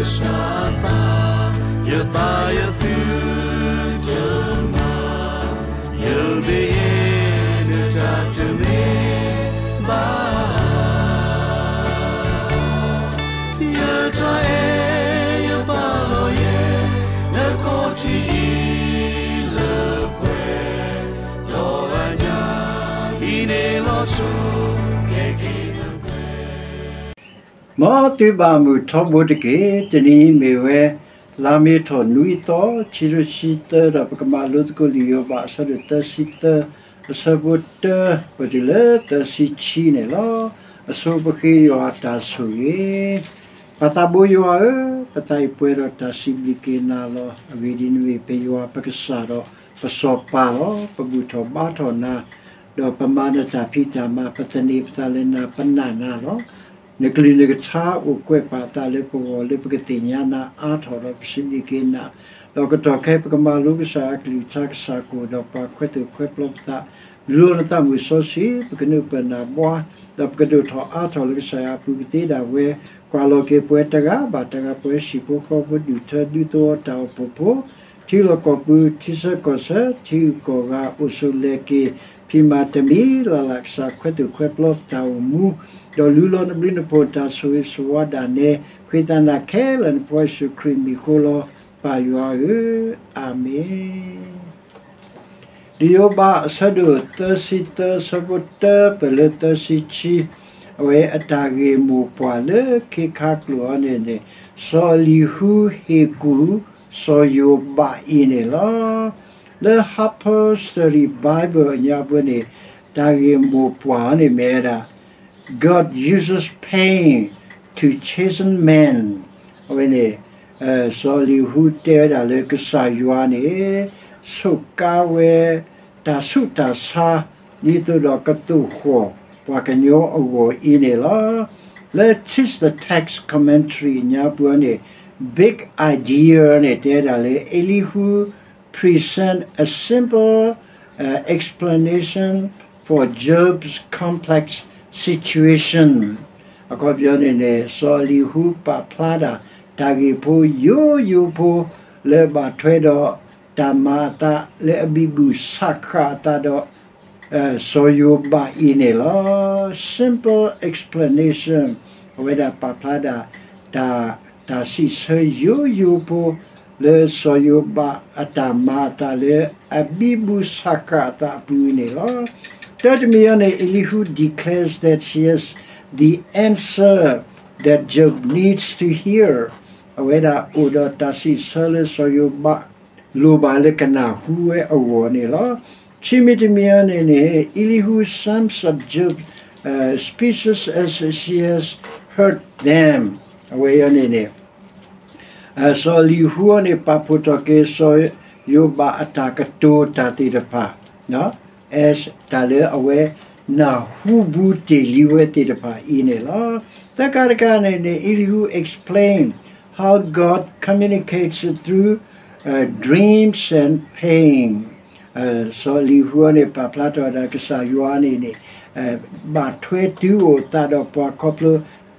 ကစၢ်အသး, ယသးယသုတမၤ, ယဘၣ်ယဲၢ်နတၢ်တမ့ၢ် ဘၣ်, ယတၢ်အဲၣ်ယပာ်လီၤယဲ နခီၣ်ထံးအံၤလၢပှဲၤ, ဒီးအညၣ်ဟံးန့ၢ်လီၤဆူ ကဲက့ၤနပှဲၤ. မ်သုဘၣ်မုာ်ထီဘိတက့ၢ်. တနံၤအံၤမ့ၢ်ဝဲ လါမ့ၤထီၣ်နွံသီ ခံထိဆံသၢ ဒီးပကမၤလိသကိးလံာ်ယိၤဘး အဆၢဒိၣ်သၢဆံသၢ အဆၢဖိတၢ ပတုၤလၢသၢဆံခံန့ၣ်လီၤ. အဆိပဃ့ယွၤအတၢ်ဆိၣ်ဂ့ၤ. ပၢ်သးဘိယွၤဧၢ, ပသးအံၤပှဲၤဒီးတၢ်စံးဘျုးက့ၤနၤလီၤ. အဂ့ၢ်ဒ်အံၤ, နမ့ၢ်ပယွၤပကစၢ်ဒီး ပစီၤပၤလီၤ. ပဘူၣ်ထီၣ်ဘါထီၣ်နၤ, ဒီးပမၤနတၢ်ဖံးတၢ်မၤ, ပသန့ၤပသးလၢနၤ, ပနာ်နၤလီၤ. နကလုၢ်နကထါအိၣ်ကွဲးပာ်အသးလၢပဂီၢ် လၢပကသ့ၣ်ညါနၤအါထီၣ်ဒီး ပစံးဘျုးက့ၤနၤ, ဒီးကတီၢ်ခဲအံၤ ပကမၤလိကစၢ်အကလုၢ်ကထါ ကစၢ်ကအိၣ်ဒီးပှၤ ခွဲသိၣ်ခွဲပျီပသး, လူလီၤနသးမုၢ်စီဆှံ, ပကနုာ်ပၢၢ်နၢ်ဘှါ, ဒီးပကဒိၣ်ထီၣ်အါထီၣ်လၢကစၢ်ယွၤအပူၤကသ့ဒၣ်ဝဲ, ကွၢ်လီၤက့ၤပဝဲတဂၤဘၣ်တဂၤ, ပဝဲဟံၣ်ဖိဃီဖိ, ဒူၣ်ထၢဒူသဝီ, တၢ်အိၣ်ဖှိၣ်ဖိ, ထံလီၢ်ကီၢ်ပူၤ, ထံဆၢကီၢ်ဆၢ, ထံဂုၤကီၢ်ဂၤ, အိၣ်ဆိးလဲၤက့ၤ, ဖံးမၤတမံၤလၢ်လၢ်, ကစၢ်ခွဲသိၣ်ခွဲပျီပတၢ်အိၣ်မူ, ဒီးလူလီၤနဘျုးနဖှိၣ်တၢ်ဆိၣ်ဂ့ၤဆိၣ်ဝါဒၣ်နဲ, ဃ့သးနၤခဲလၢာ် နဖိယ့ၣ်ၡူးခရံာ်မံၤအဃိလီၤ. ပၢ်ယွၤဧၢ, အၤမ့ၣ်. လံာ်ယိၤဘး အဆၢဒိၣ်သၢဆံသၢ အဆၢဖိတၢ ပၢၢ်လၢသၢဆံခံ, အဝဲအတၢ်ဂ့ၢ်မိၢ်ပှၢ်လၢခ့ခါကျိာ်အံၤန့ၣ်န့ၣ်, စီၤအလံၤဟူဟ့ၣ်ကူၣ် စီၤယိၤဘးအံၤန့ၣ်လီၤ. လၢ Harper's Study Bible အညါပူၤန့ၣ်, တၢ်ဂ့ၢ်မိၢ်ပှၢ်အံၤန့ၣ်မ့ၢ်ဝဲဒၣ် God uses pain to chasten men. အဝဲန့ၣ် စီၤအလံၤဟူတဲဝဲဒၣ်လၢကစၢ်ယွၤန့ၣ် ဆိးကါဝဲ တၢ်ဆူးတၢ်ဆါ ဒ်သိးဒီးကသိၣ်ဃီၣ်ပှၤကညီအဂီၢ်အံၤန့ၣ်လီၤ. လၢ Text the Text Commentary အညါပူၤန့ၣ် Big Idea န့ၣ် တဲဝဲဒၣ်လၢ Elihu present a simple, uh, explanation for Job's complex situation. အခီပညီန့ၣ်န့ၣ် စီၤအလံၤဟူပာ်ဖျါဒၣ် တၢ်ဂ့ၢ်ဖိယိယိဖိ လၢဘၣ်ထွဲဒီးတၢ်မၤအသးလၢအဘံဘူၣ်ဆးဃာ်အသးဒီး စီၤယိၤဘးအံၤန့ၣ်လီၤ. Simple explanation, အဝဲဒၣ်ပာ်ဖျါဒၣ် တၢ် တၢ်စံးဆၢယိယိဖိ လၢစီၤယိၤဘးအတၢ်မၤအသးလၢအဘံဘူၣ်ဆးဃာ်အသးအပူၤန့ၣ်လီၤ. တၢ်တမံၤအံၤန့ၣ် Elihu declares that he has the answer that Job needs to hear. အဝဲဒၣ်အိၣ်ဒီးတၢ်စံးဆၢလၢစီၤယိၤဘး လိၣ်ဘၣ်လၢကနၢ်ဟူဝဲအဂီၢ်န့ၣ်လီၤ. ခံမံၤတမံၤအံၤန့ၣ်န့ၣ် Elihu sums up Job's, uh, speeches as he has heard them. အဝဲအံၤန့ၣ်န့ၣ် စီၤအလံၤဟူအံၤန့ၣ် ပာ်ဖှိၣ်ထီၣ်က့ၤစီၤယိၤဘးအတၢ်ကတိၤတၢ်သ့ၣ်တဖၣ် as တၢ်လၢအဝဲနၢ်ဟူဘူးတ့ၢ်လံဝဲသ့ၣ်တဖၣ်အံၤန့ၣ်လီၤ. သၢခါတခါန့ၣ်န့ၣ် Elihu explain how God communicates through, uh, dreams and pain. စီၤအလံၤဟူအံၤန့ၣ် ပာ်ဖျါထီၣ်ဝဲဒၣ်ကစၢ်ယွၤန့ၣ်န့ၣ် ဘၣ်ထွဲတုၤအိၣ်သးဒီးပှၤခီဖျိ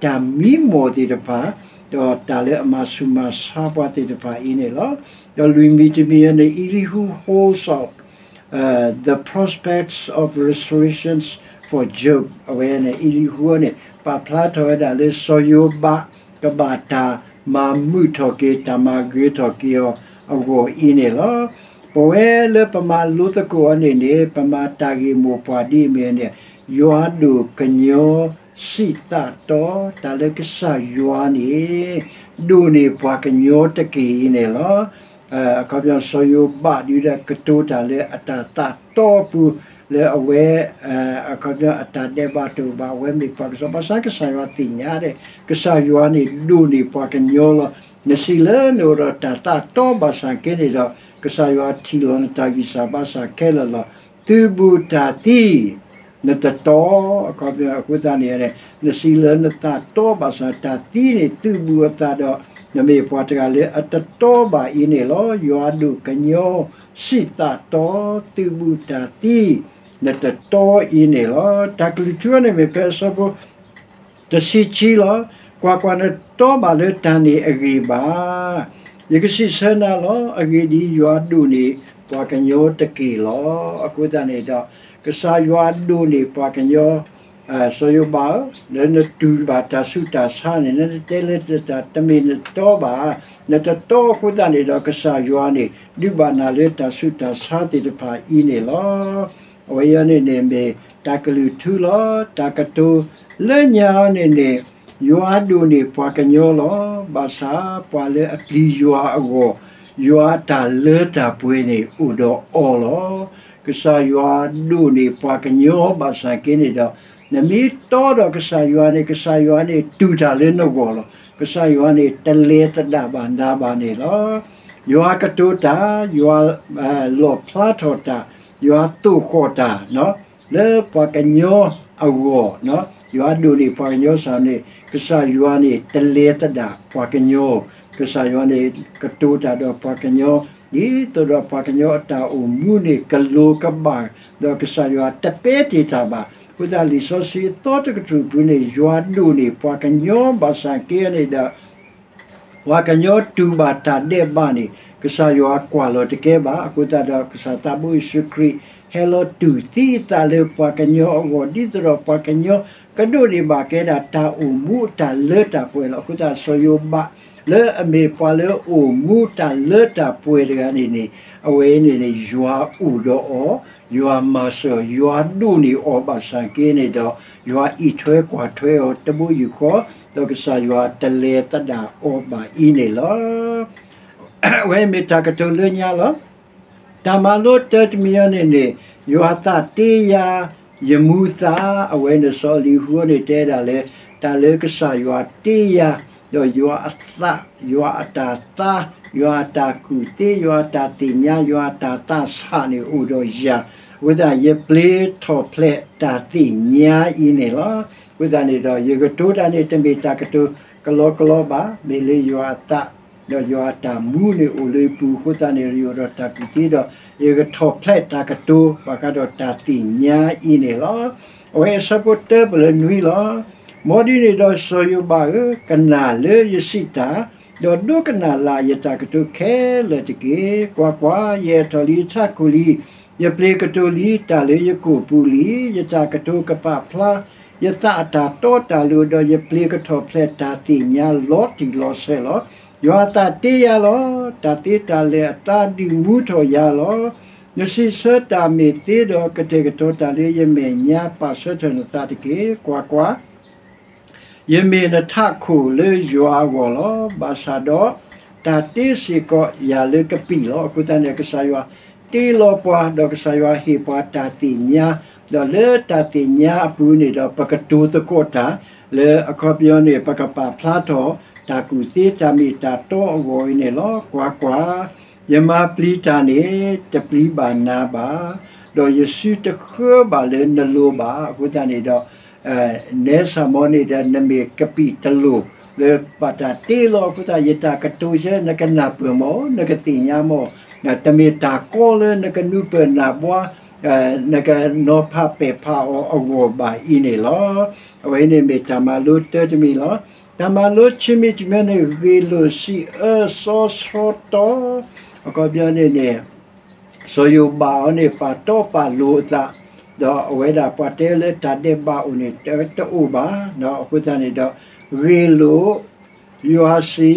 တၢ်မံမီၢ်သ့ၣ်တဖၣ် ဒီးတၢ်လၢအမၤဆူၣ်မၤဆါပှၤသ့ၣ်တဖၣ်အံၤန့ၣ်လီၤ. ဒီးလွံၢ်မံၤတမံၤအံၤန့ၣ် Elihu holds out, uh, the prospects of restorations for Job. အဝဲန့ၣ် အ့လံဟူန့ၣ် ပာ်ဖျါထီၣ်ဝဲဒၣ်လၢစီၤယိၤဘး ကဘၣ်တၢ်မၤမုာ်ထီၣ်က့ၤ တၢ်မၤဂ့ၤထီၣ်က့ၤအီၤအဂီၢ်အံၤန့ၣ်လီၤ. ပဝဲလၢပမၤလိသကိးအီၤန့ၣ်န့ၣ် ပမၤတၢ်ဂ့ၢ်မိၢ်ပှၢ်ဒ်အမ့ၢ်န့ၣ် ယွၤဒိၣ်ကညီစံးသးတီ တၢ်လၢကစၢ်ယွၤန့ၣ် ဒိၣ်န့ၢ်ပှၤကညီတက့ၢ်အံၤန့ၣ်လီၤ. အခီပညီစီၤယိၤဘးဒုးဒီးကတိၤတၢ်လၢအတၢ်သးတီအပူၤ လၢအဝဲ အခီပညီအတၢ်ဒဲးဘးတအိၣ်ဘၣ် အဝဲမ့ၢ်ပှၤကစီၣ် ဘၣ်ဆၣ်ကစၢ်ယွၤသ့ၣ်ညါဒီး ကစၢ်ယွၤန့ၣ်ဒိၣ်န့ၢ်ပှၤကညီလီၤ. နစံးလၢနအိၣ်ဒီးတၢ်သးတီဘၣ်ဆၣ်က့န့ၣ်ဒီး ကစၢ်ယွၤထံၣ်လီၤနတၢ်ဂံၢ်စၢ်ဘါစၢ်ခဲလၢာ်လီၤ. သုးဘူးတၢ်သံ နတတီ, အခီပညီအဃိသတးန့ၣ် နစံးလၢနသးတီဘၣ်ဆၣ် တၢ်သံန့ၣ်သုးဘူးအသးဒီး နမ့ၢ်ပှၤတဂၤလၢအတတီဘၣ်အံၤန့ၣ်လီၤ. ယွၤဒိၣ်ကညီစံးသးတီ သုးဘူးတၢ်သံ နတတီအံၤန့ၣ်လီၤ. တၢ်ကလုၢ်ထူန့ၣ်မ့ၢ်ဖဲအဆၢဖိ တဆံခံလီၤ. ကွၢ်ကွၢ်, နတတီဘၣ်လၢတၢ်န့ၣ်အဂ့ၢ်ဘၣ်. ယကစံးဆၢနၤလီၤ. အဂ့ၢ်ဒ်အံၤ, ယွၤဒိၣ်န့ၢ်ပှၤကညီတက့ၢ်လီၤ. အဃိသတးန့ၣ်ဒီး ကစၢ်ယွၤဒိၣ်န့ၢ်ပှၤကညီ စီၤယိၤဘးဧၢ, လၢနတူၢ်ဘၣ်တၢ်ဆူးတၢ်ဆါန့ၣ် နတဲလၢတၢ်တမ့ၢ်နတီဘၣ်, နတတီအဃိသတးန့ၣ်ဒီး ကစၢ်ယွၤန့ၣ် ဒုးဘၣ်နၤလၢတၢ်ဆူးတၢ်ဆါသ့ၣ်တဖၣ်အံၤန့ၣ်လီၤ. အဝဲအံၤန့ၣ်န့ၣ်မ့ၢ်တၢ်ကလုၢ်ထူလီၤ. တၢ်ကတိၤလၢညါအံၤန့ၣ်န့ၣ် ယွၤဒိၣ်န့ၢ်ပှၤကညီလီၤ. ဘၣ်ဆၣ်ပှၤလၢအပျံၤယွၤအဂီၢ်, ယွၤအတၢ်လၢတၢ်ပှဲၤန့ၣ်အိၣ်ဒီးအီၤလီၤ. ကစၢ်ယွၤဒိၣ်န့ၢ်ပှၤကညီဘၣ်ဆၣ်က့န့ၣ်ဒီး နမ့ၢ်တီဒီးကစၢ်ယွၤန့ၣ် ကစၢ်ယွၤန့ၣ်တူၢ်တၢ်လၢနဂီၢ်လီၤ. ကစၢ်ယွၤန့ၣ်တလဲၤသဒၣ်ဘၣ်နၤဘၣ်န့ၣ်လီၤ. ယွၤကတိၤတၢ်, ယွၤလီၣ်ဖျါထီၣ်တၢ်, ယွၤသိၣ်ဃီၣ်တၢ် လၢပှၤကညီအဂီၢ်, ယွၤဒိၣ်န့ၢ်ပှၤကညီစ့ၢ်န့ၣ် ကစၢ်ယွၤန့ၣ်တလဲၤသဒၣ်ပှၤကညီ, ကစၢ်ယွၤန့ၣ်ကတိၤတၢ်ဒီးပှၤကညီ ဒ်သိးဒီးပှၤကညီအတၢ်အိၣ်မူန့ၣ် ကလိၤကဘၣ်, ဒီးကစၢ်ယွၤတပဲတ့ၢ်တၢ်ဘၣ်. အဃိသတးလံာ်စီဆှံအသီတကတြူၢ်ပူၤန့ၣ် ယွၤဒိၣ်န့ၢ်ပှၤကညီဘၣ်ဆၣ်က့န့ၣ်ဒီး ပှၤကညီတူၢ်ဘၣ်တၢ်ဒဲးဘးန့ၣ် ကစၢ်ယွၤကွၢ်လီၤတကဲဘၣ်. အဃိသတးဒီး ကစၢ်သးဘိယ့ၣ်ၡူးခရံာ် ဟဲလီၤတူၢ်သံအသးလၢပှၤကညီအဂီၢ် ဒ်သိးဒီးပှၤကညီကဒိးန့ၢ်ဘၣ်ကဲဒၣ် တၢ်အိၣ်မူအတၢ်လၢတၢ်ပှဲၤလီၤ. အဃိသတး စီၤယိၤဘး လၢအမ့ၢ်ပှၤလၢအအိၣ်မူတၢ်လၢတၢ်ပှဲၤတဂၤန့ၣ်န့ၣ် အဝဲန့ၣ်န့ၣ် ယွၤအိၣ်ဒီးအီၤ, ယွၤမၤစၢၤ, ယွၤဒိၣ်န့ၢ်အီၤဘၣ်ဆၣ်က့န့ၣ်ဒီး ယွၤအံးထွဲကွၢ်ထွဲအီၤတဘိယူၢ်ဃီ, ဒီးကစၢ်ယွၤတလဲၤသဒၣ်အီၤဘၣ်အံၤန့ၣ်လီၤ. အဝဲမ့ၢ်တၢ်ကတိၤလၢညါလီၤ. တၢ်မၤလိတၢတမံၤအံၤန့ၣ်န့ၣ် ယွၤသးတ့ယါ ယမူသး, အဝဲန့ၣ်စီၤအလံၤဟူန့ၣ်တဲဒၣ်လၢ တၢ်လၢကစၢ်ယွၤတ့ယၤ, ဒီးယွၤအသး, ယွၤအတၢ်သါ, ယွၤအတၢ်ကူၣ်သ့, ယွၤအတၢ်သ့ၣ်ညါ, ယွၤအတၢ်သးဆးန့ၣ်အိၣ်ဒီးယၤ, အဃိသတး ယပျ့ၤထီၣ်ဖျဲးတၢ်သ့ၣ်ညါအံၤန့ၣ်လီၤ. အဃိသတးန့ၣ်ဒီး ယကတိၤတၢ်န့ၣ် တမ့ၢ်တၢ်ကတိၤကလီကလီဘၣ်, မ့ၢ်လၢယွၤအသး ဒီးယွၤအတၢ်မူန့ၣ်အိၣ်လၢယပူၤအဃိသတးန့ၣ် ယအိၣ်ဒီးတၢ်ကူၣ်သ့ဒီး ယကထီၣ်ဖျဲးတၢ်ကတိၤ ဘၣ်ဃးဒီးတၢ်သ့ၣ်ညါအံၤန့ၣ်လီၤ. အဝဲအဆၢဖိတၢပလၢနွံလီၤ. မ်ဒ်န့ၣ်ဒီးစီၤယိၤဘးဧၢ, ကနၣ်လၢယစံးတၢ်, ဒီးဒိကနၣ်လၢ်ယတၢ်ကတိၤခဲလၢာ်တက့ၢ်. ကွၢ်ကွၢ်, ယအဲၣ်ထီၣ်လံယထးခိၣ်လံ, ယပျ့ၤကတိၤလံတၢ်လၢယကိာ်ပူၤလံ, ယတၢ်ကတိၤကပာ်ဖျါ ယသးအတၢ်တီတၢ်လိၤ, ဒီးယပျ့ၤကထီၣ်ဖျဲးတၢ်သ့ၣ်ညါလီၤတံၢ်လီၤဆဲးလီၤ. ယွၤအသးတ့ယၤလီၤ. တၢ်သ့တၢ်လၢာ်အသးဒုးမူထီၣ်ယၤလီၤ. နစံးဆၢတၢ်မ့ၢ်သ့ဒီး ကတဲာ်ကတီၤတၢ်လၢယမဲာ်ညါ ပာ်ဆၢထၢၣ်နသးတက့ၢ်. ကွၢ်ကွၢ်, ယမ့ၢ်နထးခိၣ်လၢယွၤအဂီၢ်လီၤ. ဘၣ်ဆၣ်ဒီး တၢ်တ့စ့ၢ်ကီးယၤလၢကပံာ်လီၤ. အဃိသတးန့ၣ် ကစၢ်ယွၤတ့လီၤပှၤ, ဒီးကစၢ်ယွၤဟ့ၣ်ပှၤတၢ်သ့ၣ်ညါ, ဒီးလၢတၢ်သ့ၣ်ညါအပူၤန့ၣ်ဒီး ပကတိၤသကိးတၢ် လၢအခီပညီန့ၣ် ပကပာ်ဖျါထီၣ် တၢ်ကူၣ်သ့တၢ်မ့ၢ်တၢ်တီအဂီၢ်အံၤန့ၣ်လီၤ. ကွၢ်ကွၢ်, ယမၤပျံၤတၢ်န့ၣ် တပျံၤဘၣ်နၤဘၣ်, ဒီးယစုတဃၢဘၣ်လၢနလိၤဘၣ်. အဃိသတးန့ၣ်ဒီး နဲစၢ်မီန့ၣ်ဒီး နမ့ၢ်ကပံာ်တလိၣ် လၢဘၣ်တၢ်တ့လီၤအဃိသတး ယတၢ်ကတိၤယဲ နကနၢ်ပၢၢ်မီၢ်, နကသ့ၣ်ညါမီၢ်, တမ့ၢ်တၢ်ကီလၢနကနုာ်ပၢၢ်နၢ်ဘှါ, နကနီၤဖးပဲာ်ဖးအီၤအဂီၢ်ဘၣ်အံၤန့ၣ်လီၤ. အဝဲန့ၣ်မ့ၢ်တၢ်မၤလိတၢတမံၤလီၤ. တၢ်မၤလိဆံးမံၤတမံၤန့ၣ် ဂ့ၢ်လိာ်စံးအၢစီဆှီတီ, အခီပညီန့ၣ်န့ၣ် စီၤယိၤဘးအံၤန့ၣ် ပာ်တီပာ်လိၤအသး, ဒီးအဝဲဒၣ်ပှၤတဲလၢတၢ်ဒဲးဘးအိၣ်န့ၣ် တအိၣ်ဘၣ်. အဃိသတးန့ၣ်ဒီး ဂ့ၢ်လိာ်, ယွၤစံး, စီ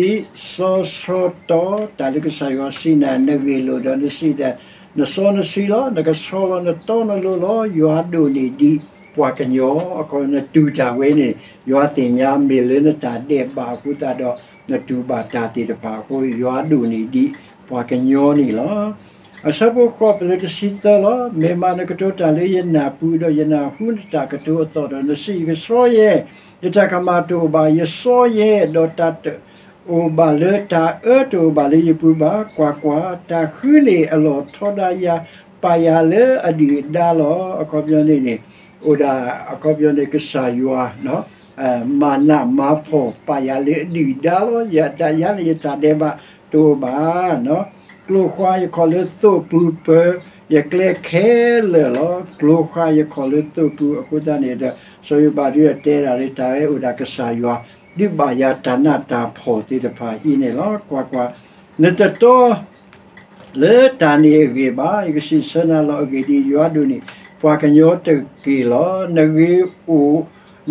ဆှီတီ, တၢ်လၢကစၢ်ယွၤစံးနၤ နဂ့ၢ်လိာ်ဒီးနစံးဒီး နစီနဆှံလီၤ. နကဆှီလီၤနတီနလိၤလီၤ. ယွၤဒိၣ်န့ၢ်ဒံးပှၤကညီ, အခီပညီနတူၢ်တၢ်ဝဲန့ၣ် ယွၤသ့ၣ်ညါမ့ၢ်လၢနတၢ်ဒဲးဘးအဃိသတးဒီး နတူၢ်ဘၣ်တၢ်သ့ၣ်တဖၣ်အဃိ ယွၤဒိၣ်န့ၢ်ဒံးပှၤကညီန့ၣ်လီၤ. အဆၢဖိဃိး ပလၢတဆံသၢလီၤ. မ့ၢ်မးနကတိၤတၢ်လၢယနၢ်ပူၤ ဒီးယနၢ်ဟူနတၢ်ကတိၤအသီၣ်ဒီး နစံး ယကဆှီယဲ, ယတၢ်ကမၣ်တအိၣ်ဘၣ်, ယစီယဲ, ဒီးတၢ်တအိၣ်ဘၣ်လၢ တၢ်အၢတအိၣ်ဘၣ်လၢယပူၤဘၣ်. ကွၢ်ကွၢ်, တၢ်ဃုန့ၢ်အလီၢ်ထီဒါယၤ, ပာ်ယၤလၢအဒုၣ်အဒါလီၤ. အခီပညီန့ၣ်န့ၣ် အိၣ်ဒၣ်အခီပညီန့ၣ် ကစၢ်ယွၤ မၤနးမၤဖှီၣ်ပာ်ယၤလၢအဒုၣ်အဒါလီၤ. ယတၢ်ယၤန့ၣ် ယတၢ်ဒဲးဘးတအိၣ်ဘၣ်. ကျိၤဃာ်ယခီၣ်လၢသိးပူၤ ပၢၤယကျဲခဲလၢာ်လီၤ. ကျိၤဃာ်ယခီၣ်လၢသိးပူၤ အဃိသတးန့ၣ်ဒီး စီၤယိၤဘးဒုးတဲဒၣ်လၢတၢ်ဝဲအိၣ်ဒၣ်ကစၢ်ယွၤ ဒုးဘၣ်ယၤတၢ်နးတၢ်ဖှီၣ်သ့ၣ်တဖၣ်အံၤန့ၣ်လီၤ. ကွၢ်ကွၢ်, နတတီ လၢတၢ်န့ၣ်အဂ့ၢ်ဘၣ်. ယကစံးဆၢနၤလီၤ. အဂ့ၢ်ဒ်အံၤ, ယွၤဒိးန့ၢ် ပှၤကညီတက့ၢ်လီၤ. နဂ့ၤအိၣ်,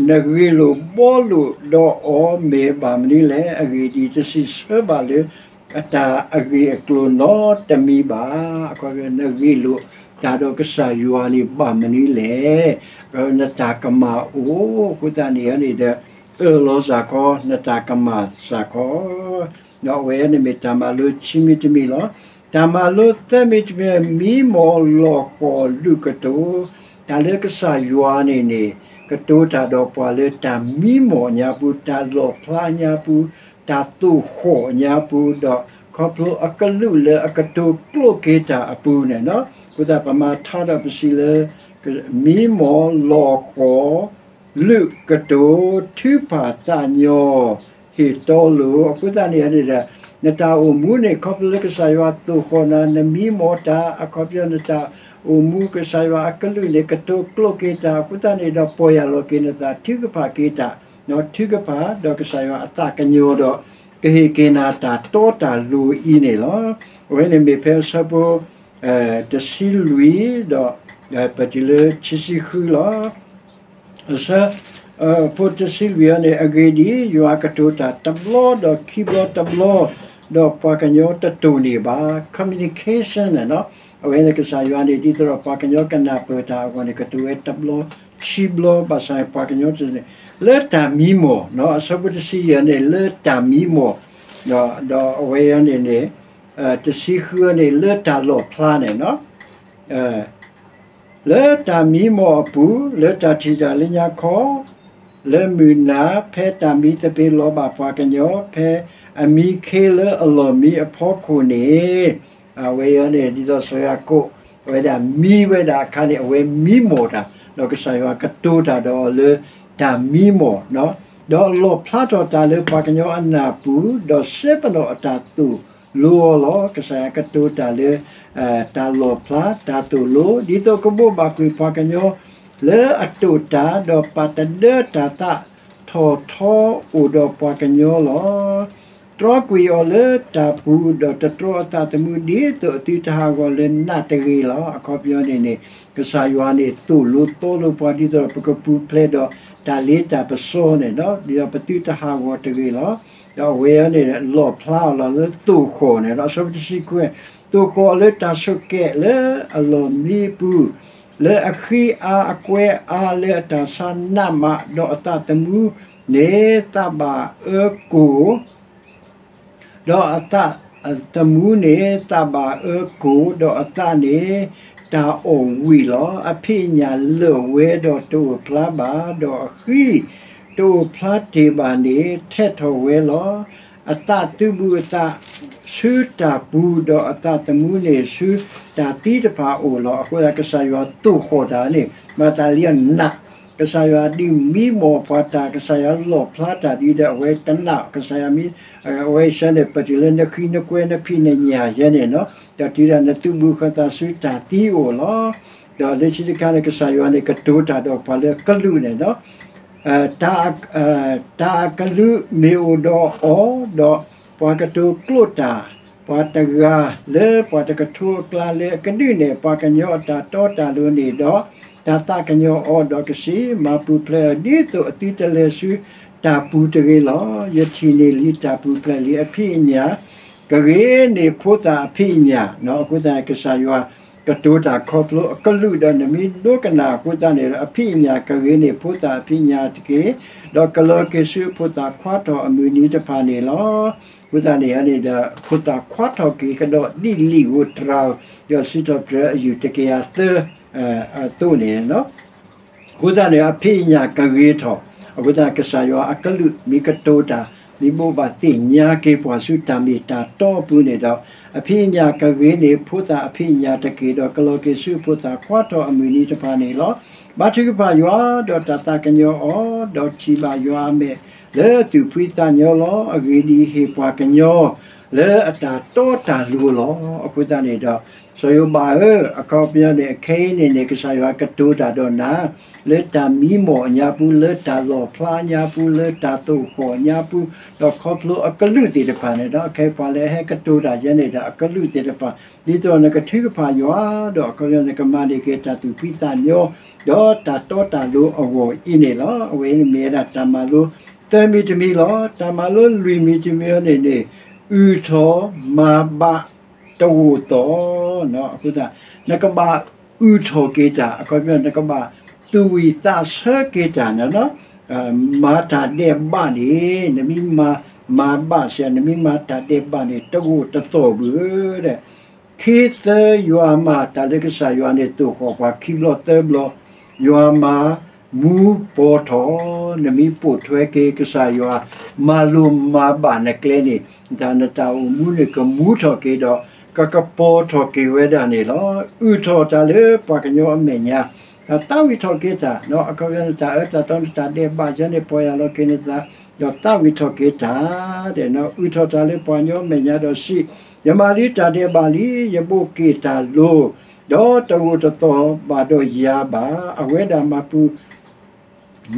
နဂ့ၢ်လိာ်ဘှီလိာ်ဒီးအီၤ မ့ၢ်ဘၣ်မနုၤလဲၣ်. အဂ့ၢ်ဒ်အံၤ, တစံးဆၢဘၣ်လၢ အတၢ်အဂ့ၢ်အကျိၤနီတမံၤဘၣ်. အခီပညီ နဂ့ၢ်လိာ်တၢ်ဒီးကစၢ်ယွၤန့ၣ် ဘၣ်မနုၤလဲၣ်. နတၢ်ကမၣ်အိၣ်အဃိသတးန့ၣ်န့ၣ်ဒီး အၢၣ်လီၤစ့ၢ်ကီး, နတၢ်ကမၣ်စ့ၢ်ကီး. ဒီးအဝဲန့ၣ်မ့ၢ်တၢ်မၤလိခံမံၤတမံၤလီၤ. တၢ်မၤလိသၢမံၤတမံၤ, မံမီၢ်လီၢ်ဃီၣ်လုးကတိၤ. တၢ်လၢကစၢ်ယွၤန့ၣ်န့ၣ် ကတိၤတၢ်ဒီးပှၤလၢတၢ်မံမီၢ်ညါပူၤ, တၢ်လီၣ်ဖျါညါပူၤ, တၢ်သိၣ်ဃီၣ်ညါပူၤ, ဒီးခီဖျိအကလူးလၢအကတိၤကျိာ်က့ၤတၢ်အပူၤန့ၣ်လီၤ. အဃိသတး ပမၤထါဒီးပစံးလၢ မံမီၢ်လီၢ်ဃီၣ် လုးကတိၤ, ထုကဖၣ်သးညီ, ဟ့ၣ်တီလိၤ. အဃိသတးန့ၣ်န့ၣ်ဒီး နတၢ်အိၣ်မူန့ၣ် ခီဖျိလၢကစၢ်ယွၤသိၣ်ဃီၣ်နၤ, နမံမီၢ်တၢ်, အခီပညီ နတၢ်အိၣ်မူ ကစၢ်ယွၤအကလူးန့ၣ် ကတိၤကျိာ်က့ၤတၢ်. အဃိသတးန့ၣ်ဒီး ပီၢ်ယၢ်လီၤက့ၤနသး, ထုကဖၣ်က့ၤတၢ်, ထုကဖၣ်ဒီးကစၢ်ယွၤအသးကညီၤဒီး ကဟ့ၣ်က့ၤနၤတၢ်တီတၢ်လိၤအံၤန့ၣ်လီၤ. အဝဲန့ၣ်မ့ၢ်ဖဲအဆၢဖိ တဆံလွံၢ်ဒီး ပတုၤလၢခံဆံဃုလီၤ. အဆၢဖိတဆံလွံၢ်အံၤန့ၣ်, အဂ့ၢ်ဒ်အံၤ, ယွၤကတိၤတၢ်တဘျီဒီးခံဘျီတဘျီ, ဒီးပှၤကညီတတိၢ်န့ၢ်ဘၣ်. Communication န့ၣ်လီၤ. အဝဲန့ၣ်ကစၢ်ယွၤန့ၣ် ဒ်သိးဒီးပှၤကညီကနၢ်ပၢၢ်တၢ်အဂီၢ်န့ၣ် ကတိၤဝဲတဘျီခံဘျီ, ဘၣ်ဆၣ်ပှၤကညီတတိၢ်န့ၢ် လၢတၢ်မံမီၢ်, အဆၢဖိတဆံယဲၢ်န့ၣ် လၢတၢ်မံမီၢ်, ဒီးအဝဲအံၤန့ၣ်န့ၣ် တဆံဃုန့ၣ် လၢတၢ်လီၣ်ဖျါန့ၣ်လီၤ. လၢတၢ်မံမီၢ်အပူၤ, လၢတၢ်ထံၣ်တၢ်လၢညါခီ, လၢမုၢ်နၤ, ဖဲတၢ်မံသပ့ၤလီၤဘၣ်ပှၤကညီ, ဖဲအမံခ့လၢအလီၢ်မံအဖီခိၣ်န့ၣ်, အဝဲအံၤန့ၣ် ဒ်သိးစီၤယၤကိာ် အဝဲဒၣ်မံဝဲဒၣ်အခါန့ၣ် အဝဲမံမီၢ်တၢ်, ဒီးကစၢ်ယွၤကတိၤတၢ်ဒီးအီၤလၢတၢ်မံမီၢ်, ဒီးလီၣ်ဖျါထီၣ်တၢ်လၢပှၤကညီအနၢ်ပူၤ, ဒီးစဲပနီၣ်အတၢ်သိၣ်လိအီၤလီၤ. ကစၢ်ယွၤကတိၤတၢ်လၢ တၢ်လီၣ်ဖျါ တၢ်သိၣ်လိ, ဒ်သိးကဘိးဘၣ်ကွံာ်ပှၤကညီ လၢအတိာ်တၢ်, ဒီးပာ်တဒၢတၢ်သးထီၣ်ထီအိၣ်ဒီးပှၤကညီလီၤ. တြီကွံာ်အီၤလၢတၢ်ပူၤ, ဒီးတတြီအသးသမူ ဒ်သိးအသုတဟးဂီၤလၢနးတဂ့ၤလီၤ. အခီပညီန့ၣ်န့ၣ် ကစၢ်ယွၤန့ၣ်သိၣ်လိသီလိပှၤ ဒ်သိးပကပူၤဖျဲးဒီးတၢ်လ့တၢ်ပစီန့ၣ်လီၤ. ဒ်သိးပသုတဟးဂီၤတဂ့ၤလီၤ. ဒီးအဝဲအံၤန့ၣ် လီၣ်ဖျါအီၤလီၤလၢသိၣ်ဃီၣ်န့ၣ်လီၤ. အဆၢဖိတဆံခွံ, သိၣ်ဃီၣ်လၢတၢ်ဆိးကဲးလၢအလီၢ်မံအပူၤ, လၢအဃံအါအကွဲအါလၢအတၢ်ဆါနးမး, ဒီးအသးသမူန့ၣ် သးဘၣ်အၢကိၢ် ဒီးအသးသမူန့ၣ် သးဘၣ်အၢကိၢ်, ဒီးအသးန့ၣ် တၢ်အီၣ်ဝံၣ်လီၤ. အဖံးအညၣ်လၢာ်ဝဲဒီးတအိၣ်ဖျါဘၣ်, ဒီးအဃံတအိၣ်ဖျါတ့ၢ်ဘၣ်န့ၣ် ထဲးထီၣ်ဝဲလီၤ. အသးသုးဘူးအသးဆူတၢ်ပူၤ, ဒီးအသးသမူန့ၣ်ဆူတၢ်သံတဖၣ်အအိၣ်လီၤ. အဃိသတးကစၢ်ယွၤသိၣ်ဃီၣ်တၢ်န့ၣ် မၤသးလၢအနး ကစၢ်ယွၤဒုးမံမီၢ်ပှၤတၢ်, ကစၢ်ယွၤလီၣ်ဖျါတၢ်ဒ်ဒီး အဝဲတနာ်ကစၢ်ယွၤမံ, အဝဲဆၢန့ၣ် ပတုၤလၢနဃံနကွဲနဖံးနညၣ်ယဲန့ၣ်လီၤ. ဒီးတုၤဒၣ်နသုးဘူးဃသးဆူတၢ်သံအအိၣ်လီၤ. ဒီးလၢခံတခါန့ၣ် ကစၢ်ယွၤန့ၣ် ကတိၤတၢ်ဒီးပှၤလၢကလူးန့ၣ်လီၤ. တၢ်အကလူးမ့ၢ်အိၣ်ဒီးအီၤ, ဒီးပှၤကတိၤကျိာ်တၢ်, ပှၤတဂၤလၢပှၤတကထိအကျါလၢအကဒုးနဲၣ်ပှၤကညီအတၢ်တီတၢ်လိၤန့ၣ်ဒီး, တၢ်သးကညီၤအီၤဒီးကစံး, မၤပူၤဖျဲးအီၤ ဒ်သိးအသုတလဲၤဆူတၢ်ပူၤတဂ့ၤလီၤ. ယထံၣ်န့ၢ်လံတၢ်ပူၤဖျဲးလံ, အဖံးအညၣ်ကဂ့ၤန့ၢ်ဖိသၣ်အဖံးအညၣ်. အဃိသတး ကစၢ်ယွၤကတိၤတၢ်ခီဖျိအကလူးဒီး နမ့ၢ်ဒိကနၣ်အဃိသတးန့ၣ်ဒီး အဖံးအညၣ်ကဂ့ၤန့ၢ်ဖိသၣ်အဖံးအညၣ်တက့ၢ်, ဒီးကလီၤက့ၤဆူဖိသၣ်ခွါထီၣ်အမုၢ်နံၤတဖၣ်န့ၣ်လီၤ. အဃိသတးန့ၣ်န့ၣ်ဒီး ဖိသၣ်ခွါထီၣ်က့ၤကဒီးဒ်လံာ်ဧိၤတြၤဧိၤ, ဒီးစံးထီၣ်ပတြၢၤအယုၢ်တကယၤသၢ အသိးန့ၣ်လီၤ. အဃိသတးန့ၣ် အဖံးအညၣ်ကဂ့ၤထီၣ်, အဃိသတး ကစၢ်ယွၤအကလူးမ့ၢ်ကတိၤတၢ်, မ့ၢ်ဘိးဘၣ်သ့ၣ်ညါက့ၤပှၤဆူတၢ်မ့ၢ်တၢ်တီအပူၤန့ၣ်ဒီး, အဖံးအညၣ်ကဂ့ၤန့ၢ်ဖိသၣ်အဖံးအညၣ်တက့ၢ်, ဒီးကလီၤက့ၤဆူဖိသၣ်ခွါထီၣ်အမုၢ်နံၤတဖၣ်န့ၣ်လီၤ. ဘါထုကဖၣ်ယွၤ, ဒီးတၢ်သးကညီၤအီၤ, ဒီးထံၣ်ဘၣ်ယွၤအမဲာ်လၢသူၣ်ဖှံသးညီလီၤ. အဂ့ၢ်ဒ်အံၤ, ဟ့ၣ်ပှၤကညီ လၢအတၢ်တီတၢ်လိၤလီၤ. အဃိသတးန့ၣ်ဒီး စီၤယိၤဘးဧၢ, အခီပညီန့ၣ် အခဲအံၤန့ၣ်န့ၣ် ကစၢ်ယွၤကတိၤတၢ်ဒီးနၤ လၢတၢ်မံမီၢ်အညါပူၤ, လၢတၢ်လီၣ်ဖျါအညါပူၤ, လၢတၢ်သိၣ်ဃီၣ်အညါပူၤ, ဒီးခီဖျိအကလုာ်သ့ၣ်တဖၣ်န့ၣ်ဒီး အခဲအံၤပှၤလၢအဟဲကတိၤတၢ်ယဲန့ၣ်ဒီး အကလုာ်သ့ၣ်တဖၣ် ဒ်သိးနကထုကဖၣ်ယွၤ, ဒီးအခီပညီနကမၤန့ၢ်က့ၤတၢ်သူၣ်ဖှံသးညီ ဒီးတၢ်တီတၢ်လိၤအဂီၢ်အံၤန့ၣ်လီၤ. အဝဲအံၤန့ၣ်မ့ၢ်ဝဲဒၣ်တၢ်မၤလိ သၢမံၤတမံၤလီၤ. တၢ်မၤလိလွံၢ်မံၤတမံၤအံၤန့ၣ်န့ၣ် အုၣ်ထီၣ်မၤဘၣ်တဂိာ်သီ, အဃိသတး နကဘၣ်အုၣ်ထီၣ်က့ၤတၢ်, အခီပညီ နကဘၣ်သူၣ်ဝံၣ်သးဆၢက့ၤတၢ်န့ၣ်လီၤ. မၤတၢ်ဒဲးဘးန့ၣ် နမ့ၢ်မၤ, မၤဘၣ်စ့ၢ် နမ့ၢ်မၤတၢ်ဒဲးဘးန့ၣ် တဂိာ်တသီၣ်ဘၣ်ဒီး ခ့သၢယွၤမၤတၢ်လၢကစၢ်ယွၤန့ၣ် သိၣ်ဃီၣ်ပှၤခံဘျီသၢဘျီ, ယွၤမၤမူပီထီၣ်, နမ့ၢ်ပိာ်ထွဲက့ၤကစၢ်ယွၤ မၤလိၤမၤဘၣ်နကျဲန့ၣ် တၢ်နတၢ်အိၣ်မူန့ၣ် ကမူထီၣ်က့ၤဒီး ကကပီၤထီၣ်က့ၤဝဲဒၣ်န့ၣ်လီၤ. အုၣ်ထီၣ်တၢ်လၢပှၤကညီအမဲာ်ညါ, ဒီးသးဝံၣ်ထီၣ်က့ၤတၢ်, အခီပညီ နတၢ်အၢတၢ်သီနတၢ်ဒဲးဘးယဲန့ၣ် ပီၢ်ယၢ်လီၤက့ၤနသး, ဒီးသးဝံၣ်ထီၣ်က့ၤတၢ်, ဒီးအုၣ်ထီၣ်တၢ်လၢပှၤကညီအမဲာ်ညါဒီးစံး, ယမၤလံတၢ်ဒဲးဘးလံ, ယဘိၣ်က့ၤတၢ်လိၤ, ဒီးတဂိာ်တသီၣ်ဘၣ်ဒီးယၤဘၣ်. အဝဲဒၣ်မၤပူၤ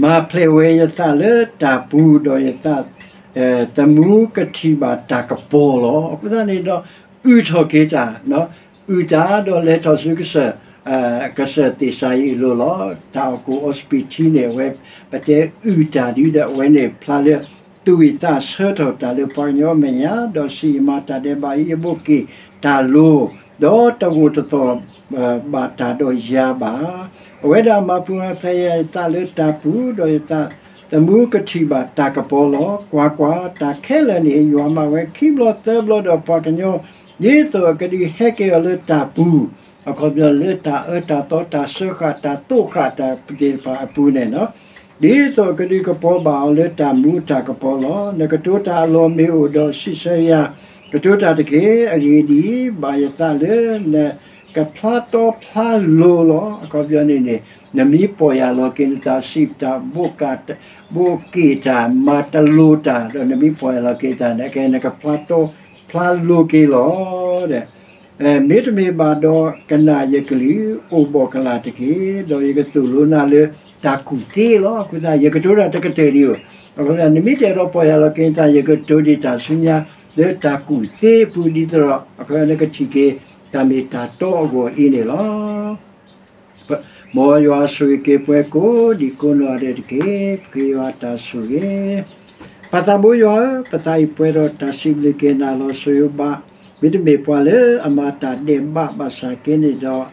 မၤဖျဲးဝဲယသးလၢတၢ်ပူၤ, ဒီးယသး သမူကထံၣ်ဘၣ်တၢ်ကပီၤလီၤ. အဃိသတးန့ၣ်ဒီး အုၣ်ထီၣ်က့ၤတၢ်, အုၣ်တၢ်ဒီးလဲၤထီၣ်ဆူကစၢၢ်, ကစၢၢ်သ့ၣ်စၤယံးအလိၤလီၤ. တၢ်အီၣ်ကိၣ်အီစပံးထံန့ၣ် အဝဲ ပတဲအုၣ်တၢ်ဒ်ဒီး အဝဲန့ၣ်ဖျါလၢ သူၣ်ဝံၣ်သးဆၢထီၣ်တၢ်လၢပှၤကညီအမဲာ်ညါ, ဒီးစံး ယမၤတၢ်ဒဲးဘးအံၤ ယဘိၣ်က့ၤတၢ်လိၤ, ဒီးတဂိာ်တသီၣ် ဘၣ်တၢ်ဒီးယၤဘၣ်. အဝဲဒၣ်မၤပူၤမၤဖျဲးယသးလၢတၢ်ပူၤ, ဒီးယသးသမူကထံၣ်ဘၣ်တၢ်ကပီၤလီၤ. ကွၢ်ကွၢ်, တၢ်ခဲလၢာ်န့ၣ် ယွၤမၤဝဲခံဘျီသၢဘျီဒီးပှၤကညီ, ဒ်သိးအကဒုးဟဲက့ၤအီၤလၢတၢ်ပူၤ, အခီပညီလၢတၢ်အၢတၢ်သီ တၢ်စၢဃာ်တၢ်သိၣ်ဃာ်တၢ်သ့ၣ်တဖၣ်အပူၤန့ၣ်လီၤ. ဒ်သိးအကဒုးကပီၤဘၣ်အီၤလၢတၢ်မူအတၢ်ကပီၤလီၤ. နကတိၤတၢ်အလီၢ်မ့ၢ်အိၣ်ဒီးစံးဆၢယၤ, ကတိၤတၢ်တက့ၢ်. အဂ့ၢ်ဒ်အံၤ, ဘၣ်ယသးလၢနကဖျါတီဖျါလိၤလီၤ. အခီပညီန့ၣ်န့ၣ် နမ့ၢ်ပီၢ်ယၢ်လီၤက့ၤနသး စံးတၢ် ဘိၣ်က့ၤတၢ် မၤတလိၤတၢ် ဒီးနမ့ၢ်ပီၢ်ယၢ်လီၤက့ၤနသးန့ၣ် ကဲနကဖျါတီဖျါလိၤက့ၤလီၤ. မ့တမ့ၢ်ဘၣ်ဒီးကနၣ်ယကလုၢ် အိၣ်ဘီၣ်ကလာ်တက့ၢ်. ဒီးယကသိၣ်လိနၤလၢတၢ်ကူၣ်သ့လီၤ. အဃိသတး ယကတိၤတၢ်တကတၢၢ်ဒံးဧိၤ, အခီပညီ နမ့ၢ်တအဲၣ်ဒိးပီၢ်ယၢ်လီၤက့ၤနသး ယကတိၤဒံးတၢ်ဆူညါ လၢတၢ်ကူၣ်သ့အပူၤ ဒ်သိးဒီး အခီပညီ နကထံၣ်က့ၤ တၢ်မ့ၢ်တၢ်တီအဂီၢ်အံၤန့ၣ်လီၤ. မ်ယွၤဆိၣ်ဂ့ၤက့ၤပှၤကိးဒံးကိးနီၢ်ဂၤဒဲးတက့ၢ်. ပဃ့ယွၤတၢ်ဆိၣ်ဂ့ၤ ပၢ်သးဘိယွၤဧၢ, ပသးအံၤပှဲၤဒီးတၢ်စံးဘျုးက့ၤနၤလီၤ. စီၤယိၤဘး မ့တမ့ၢ်ပှၤလၢအမၤတၢ်ဒဲးဘးဘၣ်ဆၣ်က့န့ၣ်ဒီး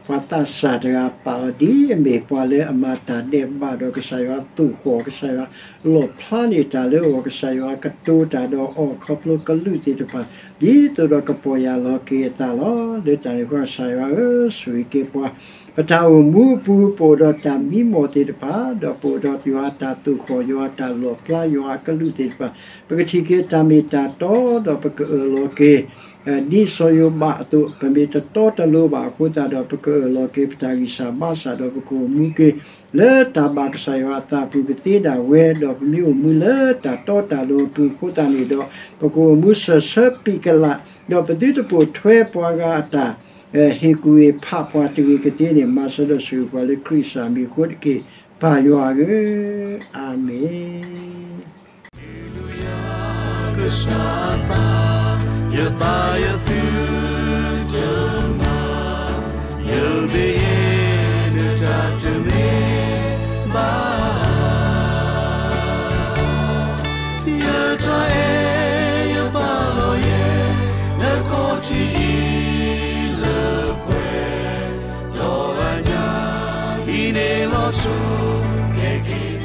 ပှၤသးစၢ်တဂၤပာ်အီၤ ဒ်အမ့ၢ်ပှၤလၢအမၤတၢ်ဒဲးဘးဒီးကစၢ်ယွၤသိၣ်ဃီၣ် ကစၢ်ယွၤလီၣ်ဖျါန့ၢ်တၢ်လၢအဂီၢ် ကစၢ်ယွၤကတိၤတၢ်ဒီးအီၤခီဖျိကလုာ်သ့ၣ်တဖၣ် ဒ်သိးဒီးကပီၢ်ယၢ်လီၤက့ၤအသးလီၤ. လၢတၢ်န့ၣ်အဃိ ကစၢ်ယွၤဧၢ, ဆိၣ်ဂ့ၤက့ၤပှၤ ပတၢ်အိၣ်မူအပူၤ ပအိၣ်ဒီးတၢ်မံမီၢ်သ့ၣ်တဖၣ် ဒီးပအိၣ်ဒီးယွၤအတၢ်သိၣ်ဃီၣ် ယွၤအတၢ်လီၣ်ဖျါ ယွၤအကလုာ်သ့ၣ်တဖၣ် ပကထံၣ်က့ၤတၢ်မ့ၢ်တၢ်တီ ဒီးပကအၢၣ်လီၤက့ၤ ဒ်စီၤယိၤဘးအသိး ပမ့ၢ်တတီတလိၤဘၣ်အဃိသတးဒီး ပကအၢၣ်လီၤက့ၤပတၢ်ဂံၢ်စၢ်ဘါစၢ်ဒီး ပကအိၣ်မူက့ၤ လၢတၢ်ဘၣ်ကစၢ်ယွၤအသးအပူၤကသ့ဒၣ်ဝဲ ဒီးပမ့ၢ်အိၣ်မူလၢတၢ်တီတၢ်လိၤအပူၤအဃိသတးန့ၣ်ဒီး ပကအိၣ်မူစၢၤဆၢပံာ်ကလး ဒီးပသုတပိာ်ထွဲပှၤဂၤအတၢ် ဟ့ၣ်ကူၣ်ဟ့ၣ်ဖးပှၤတဂ့ၤကသ့န့ၣ် မၤစၢၤဒီးဆိၣ်ဂ့ၤပှၤလၢခရံာ်အမံၤအဃိတက့ၢ် ပၢ်ယွၤဧၢ, အၤမ့ၣ်. ကစၢ်အသး, ယသးယသုတမၤ, ယုၢ်ဒ်ယဲၢ်နတၢ်တမ့ၢ်ဘၣ်, ယတၢ်အဲၣ်ယပာ်လီၤယဲၢ် နခီၣ်ထံးအံၤလၢပှဲၤ ဒီးအညၣ်အံၤန့ၣ်လီၤဆူ ကဲက့ၤ